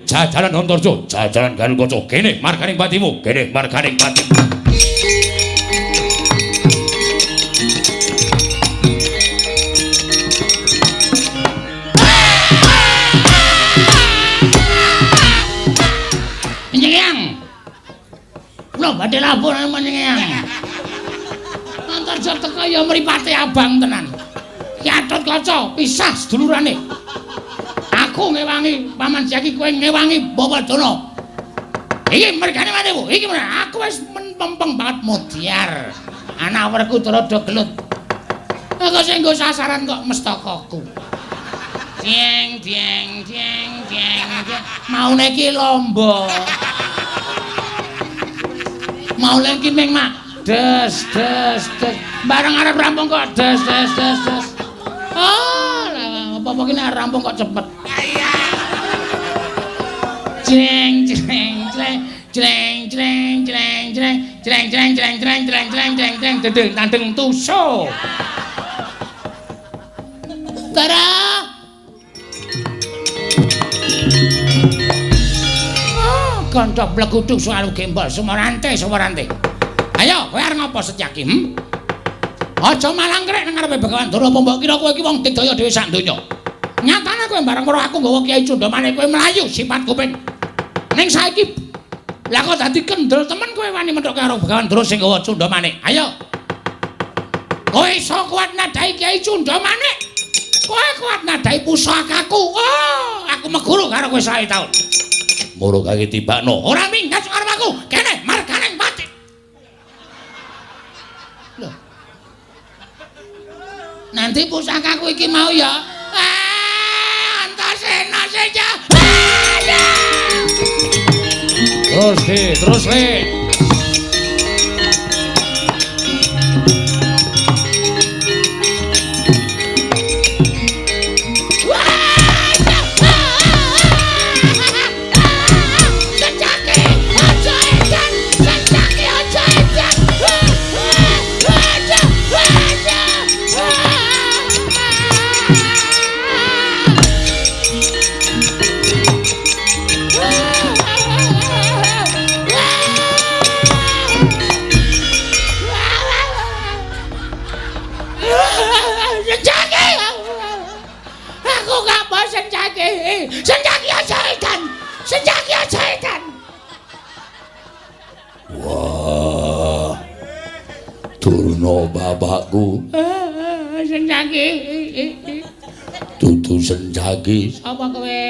Jajaran Antarja, jajaran Garukaca, kene marganing patimu, kene marganing patimu. Nyeyang. Kula badhe lapor menyang. Antarja teka ya mripate abang tenan. Gatotkaca pisah sedulurane. Aku ngewangi Paman Jaki, kowe ngewangi Bawadana. Iki mergane matimu, iki aku wis mempeng banget mudyar. Anak Werkudara do gelut. Aku sing nggo sasaran kok mestakaku. Jeng jeng jeng jeng. Maune iki lomba. Maune iki ming mak des des des. Bareng arep rampung kok des des des des. Oh, apa-apa ki nek rampung kok cepet. Jeng jeng jeng jeng jeng jeng jeng jeng jeng jeng jeng jeng jeng jeng jeng dedeng tandeng tuso. Tara. Oh, gondok bleguduk soal gembol sumorante sumorante. Ayo, kowe arep ngopo Setyaki? Aja malangkrek nang ngarepe Begawan Durna, apa mbok kira kowe iki wong digdaya dhewe sak donya. Nyatane kowe bareng karo aku nggawa Kyai Cundamane kowe mlayu sifat kuping. Ning saiki lah kok dadi kendel temen kowe wani menthok karo Begawan Durna sing nggawa Cundamane. Ayo. Kowe iso kuat nadai Kyai Cundamane. Kowe kuat nadai pusakaku. Oh, aku meguru karo kowe 100 taun. Moro kaki tibakno. Ora minggat karo aku. Kene marganing pati. Lho. Nanti pusakaku iki mau ya. Ah, Antasena saja. Terus le, terus le. Senjaki aja edan. Senjaki aja edan. Wah. Durna bapakku. Senjaki. Dudu Senjaki. Apa kowe?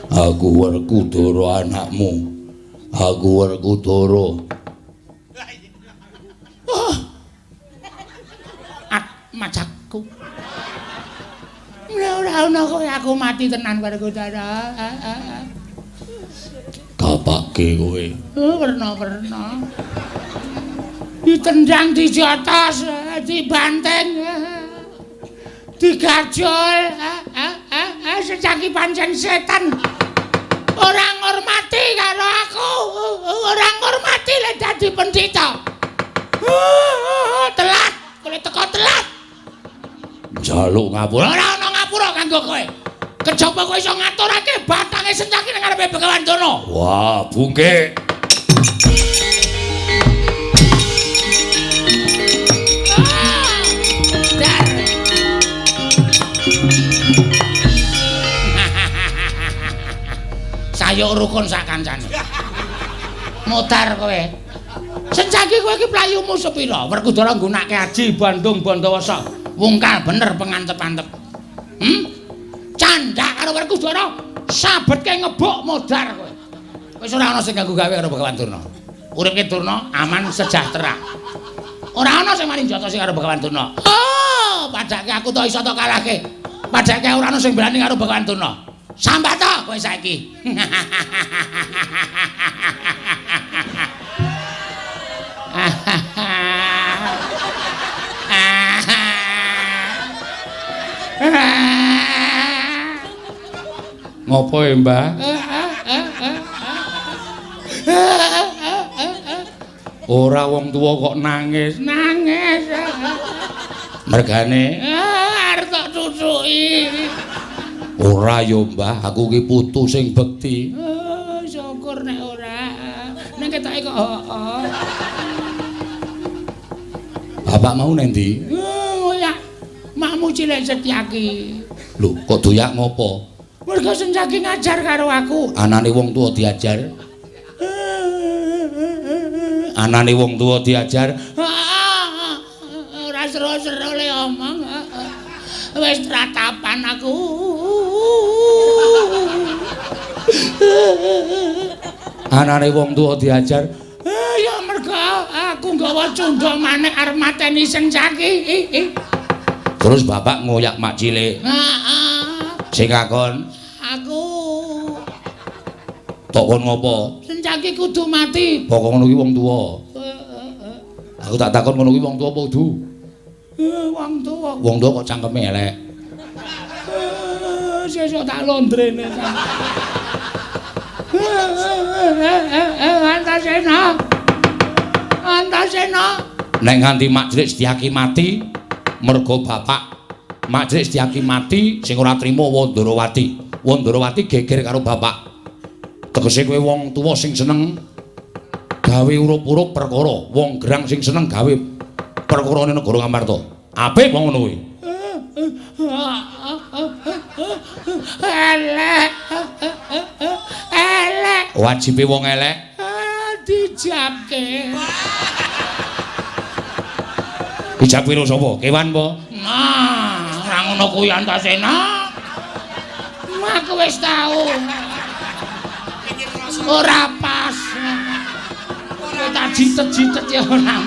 Aku Werkudara anakmu. Aku Werkudara. Oh. Atmajakku. Ora ana kowe aku mati tenan Werkudara. Kapake kowe. Oh, werna-werna. Ditendang dijotos, dibanting, digajol. Sejaki pancen setan. Ora ngurmati karo aku. Ora ngurmati lek dadi pendhita. Telat, kowe teko telat. Njaluk ngapura. Ora ana ngapura kanggo kowe. Kejaba kowe iso ngaturake batange Sencaki nang ngarepe Begawan Durna. Wah, bungke. Dar. Sayuk rukun sak kancane. Modar kowe. Sencaki kowe iki playumu sepira? Werkudara nggunakake aji Bandung Bandawasa. Wungkal bener pengantep-antep. Candhak karo Werkudara sabetke ngebuk modar kowe. Wis ora ana sing ganggu gawe karo Begawan Durna. Uripke Durna aman sejahtera. Ora ana sing wani njotosi karo Begawan Durna. Oh, padake aku to iso to kalahke. Padake ora ana sing berani karo Begawan Durna. Sambat to kowe saiki. Ngopo ya, Mbah? Ora wong tuwa kok nangis. Nangis. Mergane arep tak cucuki. Ora ya, Mbah, aku ki putu sing bekti. Syukur nek ora. Nek ketoke kok heeh. Bapak mau nang ndi? Ngoyak makmu cilik Setyaki. Lho, kok doyak ngopo? Mergo Setyaki ngajar karo aku. Anane wong tuwa diajar. Anane wong tuwa diajar. Ora seru-seru le omong. Wis tratapan aku. Anane wong tuwa diajar. Ya mergo aku nggawa cundha manik arep mateni Setyaki. Terus bapak ngoyak mak cilik. Heeh. Sing ngakon aku. Tok kon ngopo? Setyaki kudu mati. Pokok ngono kuwi wong tuwa. Aku tak takon ngono kuwi wong tuwa apa kudu? Wong tuwa. Wong tuwa kok cangkeme elek. Sesuk tak londrene. Antasena. Antasena. Nek nganti mak cilik Setyaki mati mergo bapak mak cilik Setyaki mati sing ora trima Wandarawati. Wandarawati geger karo bapak. Tegese kowe wong tuwa sing seneng gawe urup-urup perkara, wong gerang sing seneng gawe perkarane negara Ngamarta. Apik wong ngono kuwi. Elek. Elek. Wajibe wong elek dijabke. Dijabke karo sapa? Kewan apa? Nah, ora ngono kuwi Antasena. Aku wis tau. Ora pas. Kowe tak jitet-jitet ya ora.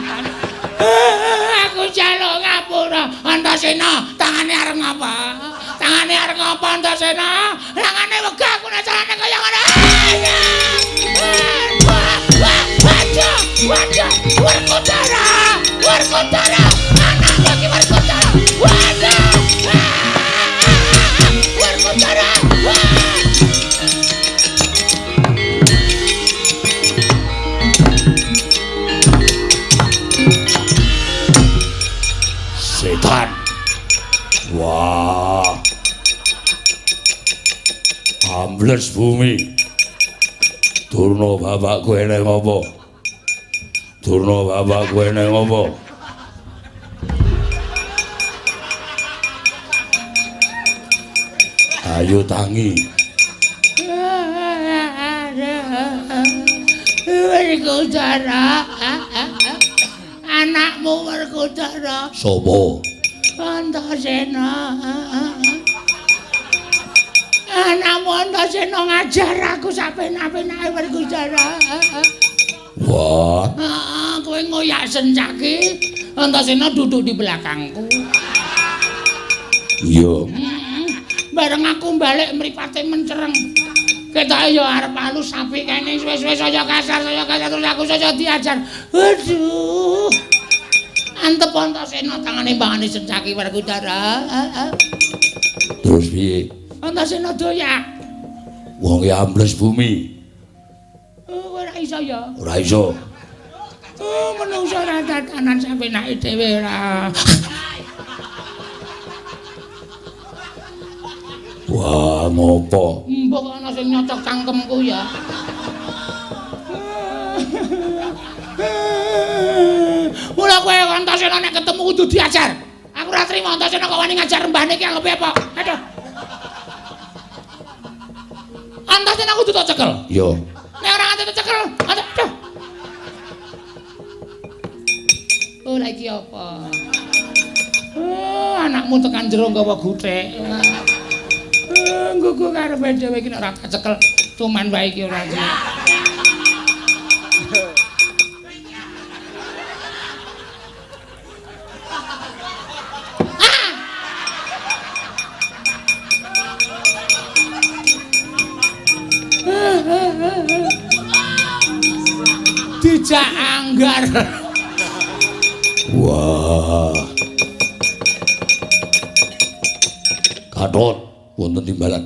Aku njaluk ngapura Antasena, tangane arep ngapa? Tangane arep ngapa Antasena? Tangane wegah aku nek carane kaya ngono. Waduh, waduh, Werkudara, Werkudara, anakku iki Werkudara. Waduh. Werkudara. Setan. Wah. Ambles bumi. Durna bapakku eneng apa? Durna bapakku eneng apa? Ayo tangi. Werkudara. Anakmu Werkudara. Sopo? Antasena. Anakmu Antasena ngajar aku sapenak-penake Werkudara. Wah. Heeh, kowe ngoyak Sencaki, Antasena duduk di belakangku. Iya. Bareng aku balik mripate mencereng. Ketoke ya arep halus sapi kene suwe-suwe saya kasar terus aku saya diajar. Aduh. Antep Antasena tangane mbangane Sencaki Werkudara. Terus piye? Antasena doyak. Wong e ambles bumi. Ora iso ya. Ora iso. Oh, menungso ora tatanan sapenake dhewe ora. Wah, ngopo? Mbok ana sing nyocok cangkemku ya. Mula kowe Antasena nek ketemu kudu diajar. Aku ora trimo Antasena kok wani ngajar mbahne iki anggape apa? Aduh. Antasena kudu tak cekel. Iya. Nek ora nganti cekel, aduh. Oh, lha iki apa? Oh, anakmu tekan jero nggawa guthik. Nggugu karepe dhewe iki nek ora tak cekel, cuman wae iki ora. Dijak anggar. Wah. Gatot wonten timbalan.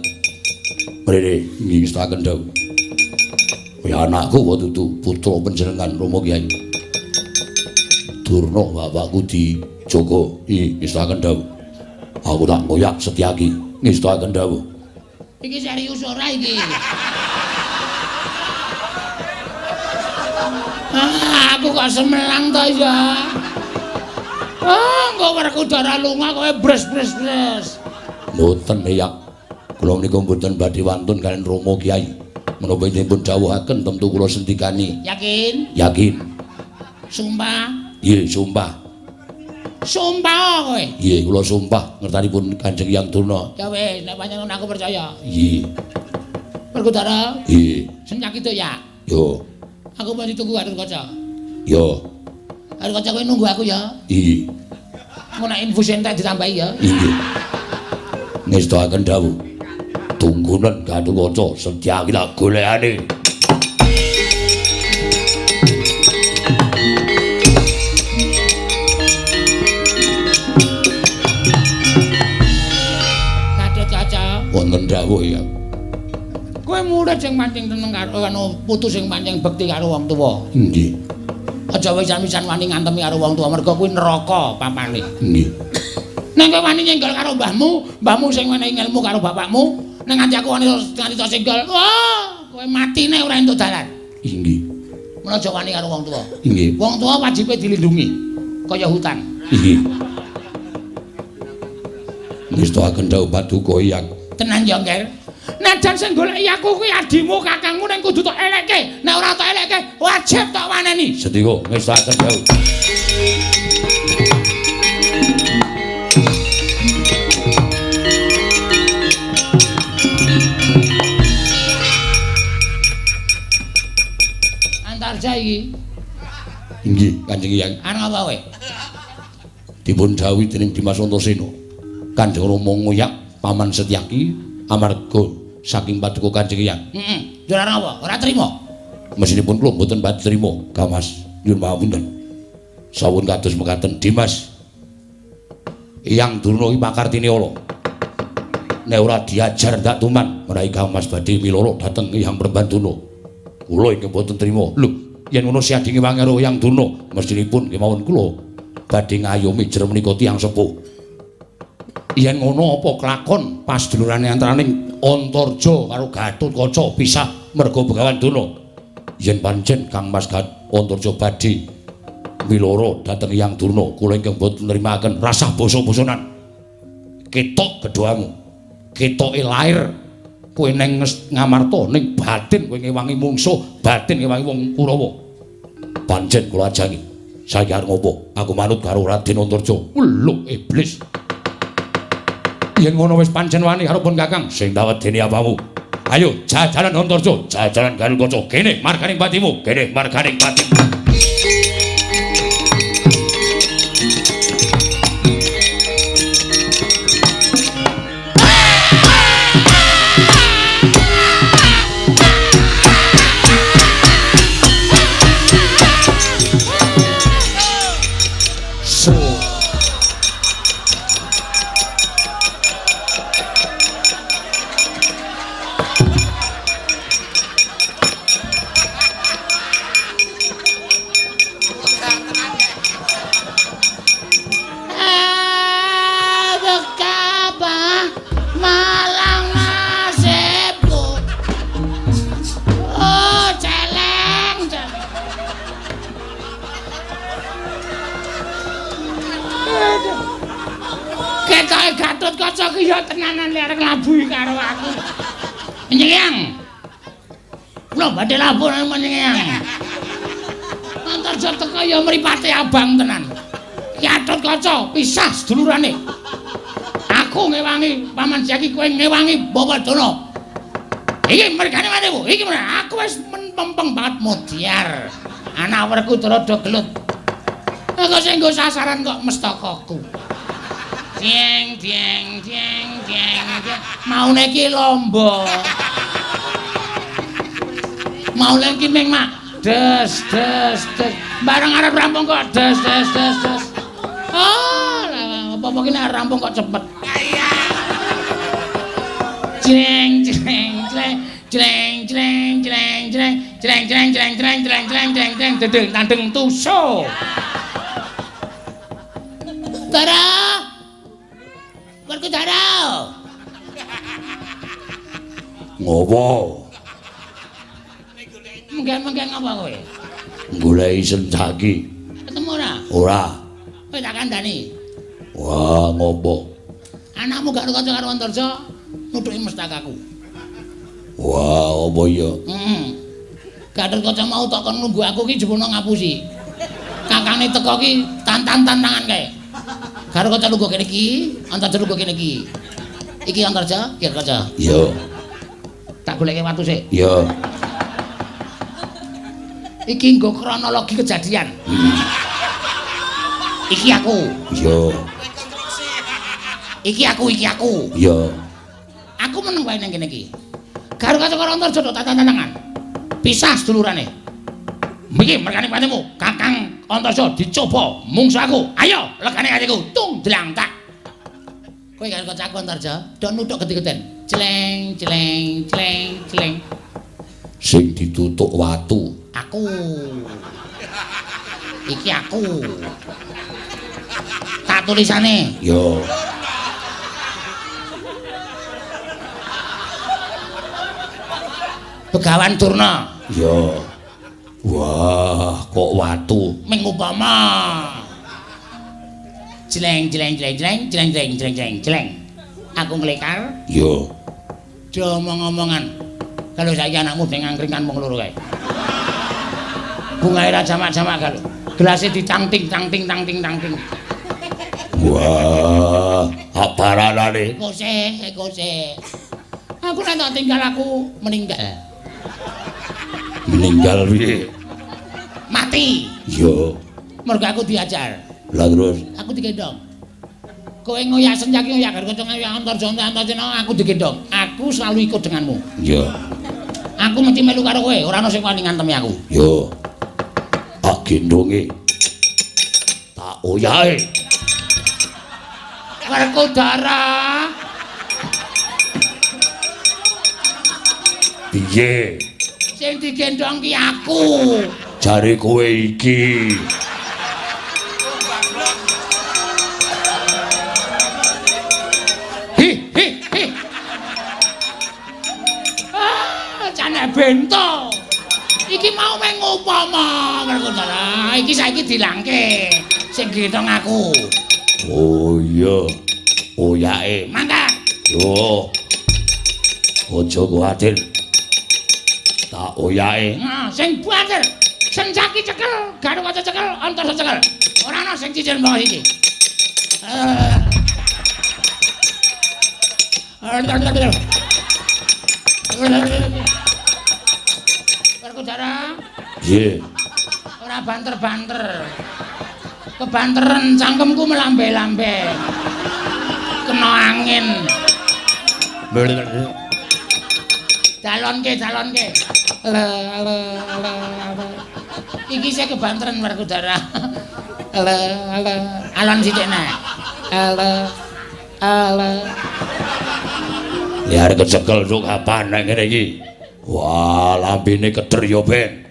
Mrene ngingestaken dawuh. Ya anakku kok dudu putra panjenengan Rama Kyai. Durna bapakku dijaga. Ngestaken dawuh. Aku tak ngoyak Setyaki. Ngestaken dawuh. Iki serius ora iki? Ah, aku kok semelang to ya. Ah, engko Werkudara lunga kowe bres-bres-bres. Mboten ya. Kula menika mboten badhe wantun kaliyan Rama Kyai. Menapa dipun dawuhaken tentu kula sendikani. Yakin? Yakin. Sumpah? Nggih, sumpah. Sumpah kowe? Nggih, kula sumpah ngertanipun Kanjeng Hyang Durna. Ya wis, nek pancen ngono aku percaya. Nggih. Werkudara? Nggih. Sing itu ya? Yo. Aku mesti tunggu Gatotkaca. Yo. Gatotkaca kowe nunggu aku ya. Nggih. Engko nek infus entek ditambahi ya. Nggih. Ngestoaken dawuh. Tunggunen Gatotkaca Setyaki lak golekane. Gatotkaca. Wonten dawuh ya. Kowe murid sing pancen seneng karo anu putu sing pancen bekti karo wong tuwa. Nggih. Aja wisan-wisan wani ngantemi karo wong tuwa mergo kuwi neraka papane. Nggih. Nek kowe wani nyenggol karo mbahmu, mbahmu sing wenehi ngelmu karo bapakmu, nek nganti aku wani nganti tok senggol, wah, kowe matine ora entuk dalan. Nggih. Mula aja wani karo wong tuwa. Nggih. Wong tuwa wajibe dilindungi kaya hutan. Nggih. Ngestoaken dawuh paduka Hyang. Tenan ya, Ngger. Najan sing goleki aku kuwi adimu, kakangmu ning kudu tok elekke. Nek ora tok elekke, wajib tok waneni. Sedika ngestoaken dawuh. Antarja iki. Nggih, Kanjeng Hyang. Arep apa kowe? Dipun dawuhi dening Dimas Antasena. Kanjeng Rama ngoyak Paman Setyaki amarga saking paduka Kanjeng Hyang. Heeh. Yo ora apa? Ora trima. Mesinipun kula mboten badhe trima, Gamas. Nyuwun pangapunten. Sawun kados mekaten Dimas. Hyang Durna iki pakartine ala. Nek ora diajar ndak tuman, menawi Gamas badhe miloro dhateng Hyang Prembantuna. Kula ingkang mboten trima. Lho, yen ngono siadinge wangi karo Hyang Durna, mestinipun kemawon kula badhe ngayomi jer menika tiyang sepuh. Yen ngono apa kelakon pasdulurane antaraning Antarja karo Gatotkaca pisah merga Begawan Durna. Yen pancen Kang Mas Antarja badhe miloro dhateng Hyang Durna, kula ingkang boten nrimakaken rasah basa-basanan. Ketok gedhamu. Ketoke lair kowe neng Ngamarta ning batin kowe ngewangi mungsuh, batin ngewangi wong Kurawa. Pancen kula ajangi. Saiki arep ngopo? Aku manut karo Raden Antarja. Lho iblis. Yen ngono wis pancen wani karo pun Kakang sing tak wedeni apamu. Ayo jajaran Antarja, jajaran Gatotkaca. Kene marganing patimu, kene marganing patimu. Badhe labuh nang menyang. Antarja teka ya mripate abang tenan. Gatotkaca pisah sedulurane. Aku ngewangi Paman Jaki, kowe ngewangi Bawa Durna. Iki mergane matimu, iki aku wis mempeng banget mudyar. Anak Werkudara do gelut. Kok sing nggo sasaran kok mestakaku. Dieng dieng dieng dieng. Maune iki lomba. Mau lagi meng mak des des des bareng arep rampung kok des des des des. Oh, apa-apa ki nek rampung kok cepet. Jreng jreng jreng jreng jreng jreng jreng jreng jreng jreng jreng jreng jreng jreng jreng dedeng tandeng tuso. Dara. Werkudara. Ngopo? Menggeng-menggeng apa kowe? Goleki Sencaki. Ketemu ora? Ora. Kowe tak kandhani. Wah, ngopo? Anakmu gak kanca karo Antarja nutuki mestakaku. Wah, apa ya? Heeh. Gatot Kaca mau tok kon nunggu aku ki jebulno ngapusi. Kakange teko ki tantan-tantangan kae. Karo kaca lungguh kene iki, Antarja lungguh kene iki. Iki Antarja, iki Kaca. Iya. Tak goleke watu sik. Iya. Iki nggo kronologi kejadian. Iki aku. Iya. Iki aku, iki aku. Iya. Aku meneng wae nang kene iki. Karo kaca karo Antarja tok tantan-tantangan. Pisah sedulurane. Iki merkane patimu, Kakang Antarja dicoba mungsu aku. Ayo, legane atiku, tung dlang tak. Kowe karo kancaku Antarja, do nuthuk gede-geden. Celeng, celeng, celeng, celeng. Sing ditutuk watu. Aku. Iki aku. Tak tulisane. Yo. Begawan Durna. Yo. Wah, kok watu. Ming upama. Jeleng jeleng jeleng jeleng jeleng jeleng jeleng jeleng jeleng. Aku nglekar. Yo. Do omong-omongan. Kalau saiki anakmu deng angkringan wong loro kae. Bungae ra jamak-jamak kalau. Gelase dicangting cangting tangting tangting. Wah, aparanane. Kose, kose. Aku nek tak tinggal aku meninggal. Meninggal piye? Mati. Yo. Mergo aku diajar. Lah terus aku digendong. Kowe ngoyak Sencaki ngoyak Gatot Kaca ngoyak Antarja Antarja aku digendong. Aku selalu ikut denganmu. Yo. Aku mesti melu karo kowe, ora ana sing wani ngantemi aku. Yo. Tak gendonge. Tak oyahe. Werkudara. Piye? Sing digendong ki aku. Jare kowe iki. Hi hi hi. Ah, jane bento. Iki mau meng upama Werkudara. Iki saiki dilangke. Sing gendong aku. Oh iya. Oyake. Mangkat. Yo. Aja kuwatir. Tak oyake. Nah, sing banter. Sencaki cekel, Gatot Kaca cekel, Antarja cekel. Ora ana sing cicil mbok iki. Werkudara. Nggih. Ora banter-banter. Kebanteren cangkemku melambe-lambe. Kena angin. Dalonke, dalonke. Iki saya kebanteren Werkudara. Alon sithik nek. Ya arep kecekel tuk kapan nek ngene iki. Wah, lambene keder ya ben.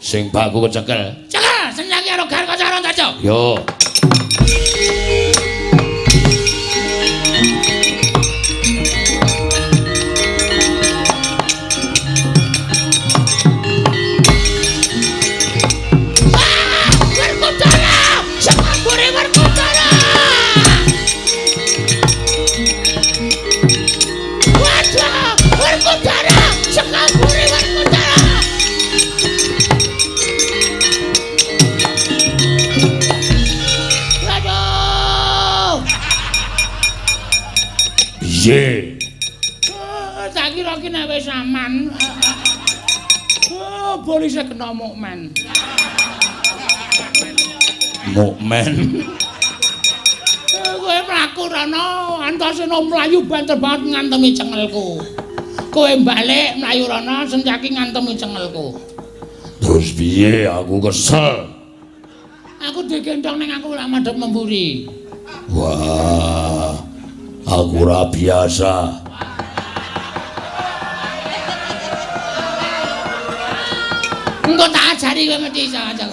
Sing baku kecekel. Cekel, Sencaki karo Gatot Kaca karo Antarja. Yo. Piye? Tak kira ki nek wis aman. Oh, polisi kena mukmen. Mukmen. Kowe mlaku rono, Antasena mlayu banter banget ngantemi cengelku. Kowe balik mlayu rono, Sencaki ngantemi cengelku. Terus piye? Aku kesel. Aku digendong ning aku ora madhep memburi. Wah. Aku ora biasa. Engko tak ajari kowe mesti iso aja.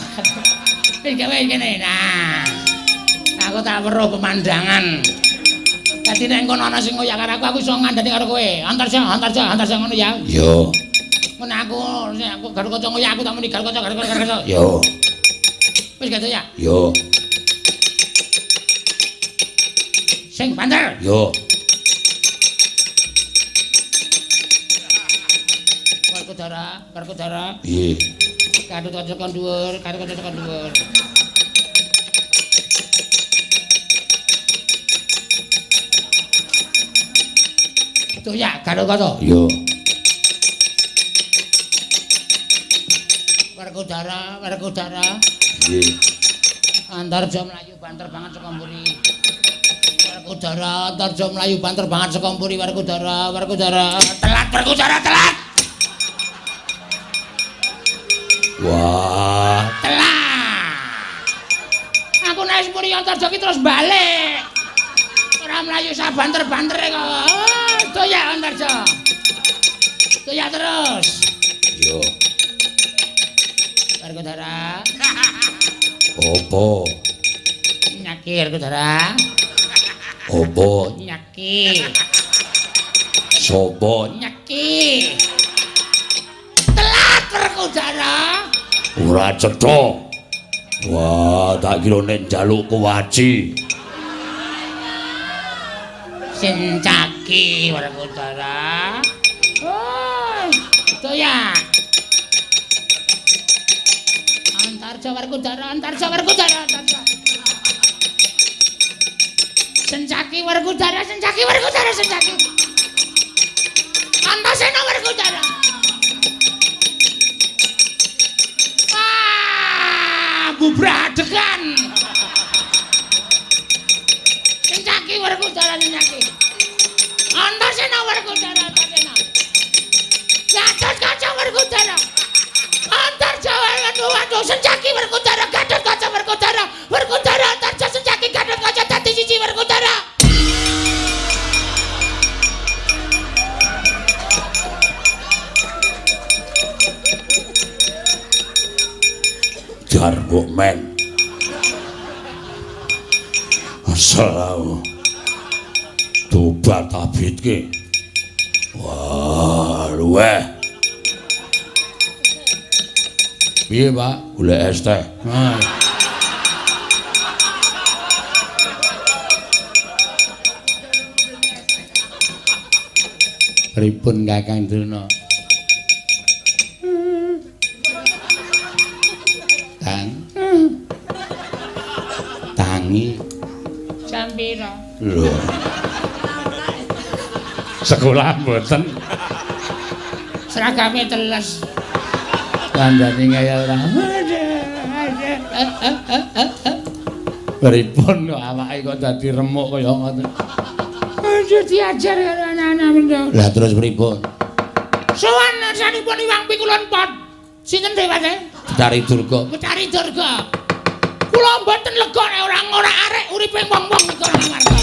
Wis gawe kene. Nah. Aku tak weruh pemandangan. Dadi nek engko ana sing ngoyak karo aku, aku iso ngandani karo kowe. Antarja, Antarja, Antarja ngono ya. Iya. Ngono aku, sing aku Garukaca ngoyak aku tak muni Garukaca, Garukaca, Garukaca. Iya. Wis gitu ya? Iya. Sing banter. Iya. Werkudara, Werkudara. Piye? Garukaca kon dhuwur, Garukaca kon dhuwur. Tuh ya, Garukaca. Iya. Werkudara, Werkudara. Nggih. Antarja mlayu banter banget saka mburi. Werkudara, Antarja mlayu banter banget saka mburi. Werkudara, Werkudara. Telat Werkudara, telat. Wah, telat. Aku nek wis mburi Antarja ki terus balik. Ora mlayu sak banter-bantere kok. Oh, doyak Antarja. Doyak terus. Iya. Werkudara. Apa? Nyaki Werkudara. Apa? Nyaki. Sopo? Nyaki. Telat Werkudara. Ora cetha. Wah, tak kira nek njaluk kuwaci. Sencaki Werkudara. Oh, doyak. Antarja Werkudara, Antarja Werkudara, Antarja. Sencaki Werkudara, Sencaki Werkudara, Sencaki. Antasena Werkudara. Ah, bubradegan. Sencaki Werkudara, Sencaki. Antasena Werkudara, Antasena. Gatotkaca Werkudara. Antarja waduh, Sencaki Werkudara, Gatotkaca Werkudara, Werkudara Antarja Sencaki Gatotkaca dadi siji Werkudara. Jarwo men. Asal tobat abit ki. Wah, luweh. Piye, Pak? Golek es teh. Pripun Kakang Drona? Kang. Tangi. Jam pira? Lho. Sekolah mboten. Seragame teles. Kandhane kaya ora. Pripun kok awake kok dadi remuk kaya ngoten. Aja diajar karo anak-anak mendo. Lah terus pripun? Sowan ngersanipun Iwang Pikulon Pot. Sinten dheweke? Betari Durga. Betari Durga. Kula mboten lega nek ora ngorak-arek uripe wong-wong iku ora warga.